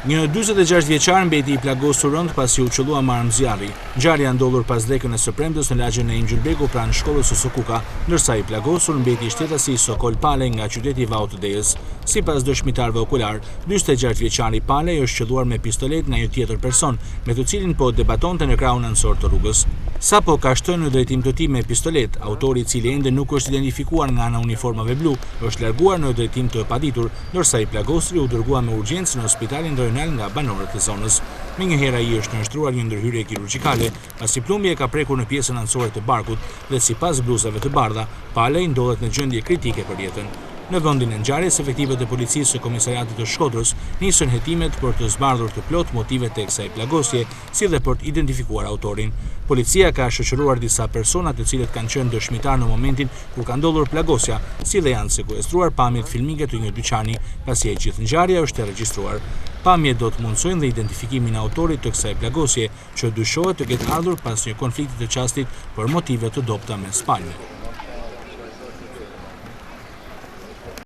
Një 46 vjeçar mbeti i plagosur rëndë pasi u qëllua me armë zjarri. Ngjarja ndodhur pasdrekën e së premtes në lagjen Naim Gjylbegu pranë shkollës së Sokuka, ndërsa i plagosur mbeti shtetasi Sokol Palaj nga qyteti i Vaut të Dejës. Sipas dëshmitarëve okular, 46 vjeçari Palaj është qëlluar me pistoletë nga një tjetër person, me të cilin po debatonte në krahun anësor të rrugës. Sapo ka shtënë në drejtim të tij me pistoletë, autori i cili ende nuk është identifikuar nga ana e uniformave blu, është larguar në drejtim të paditur, ndërsa i plagosuri u dërgua me urgjencë në spitalin rajonal nga banorët e zonës. Menjëherë ai i është nënshtruar një ndërhyrje kirurgjikale, pasi plumbi e ka prekur në pjesën anësore të barkut dhe sipas bluzave të bardha, Palaj ndodhet në gjendje kritike për jetën. Në vendin e ngjarjes, efektivët e policisë së Komisariatit të Shkodrës nisën hetimet për të zbardhur të plotë motivet e kësaj plagosje, si dhe për të identifikuar autorin. Policia ka shoqëruar disa persona të cilët kanë qenë dëshmitarë në momentin kur ka ndodhur plagosja, si dhe janë sekuestruar pamjet filmike të një dyqani, pasi e gjithë ngjarja është e regjistruar. Pamjet do të mundësojnë dhe identifikimin e autorit të kësaj plagosje, që dyshohet të ketë ardhur pas një konflikti të çastit për motive të dobëta mes palëve.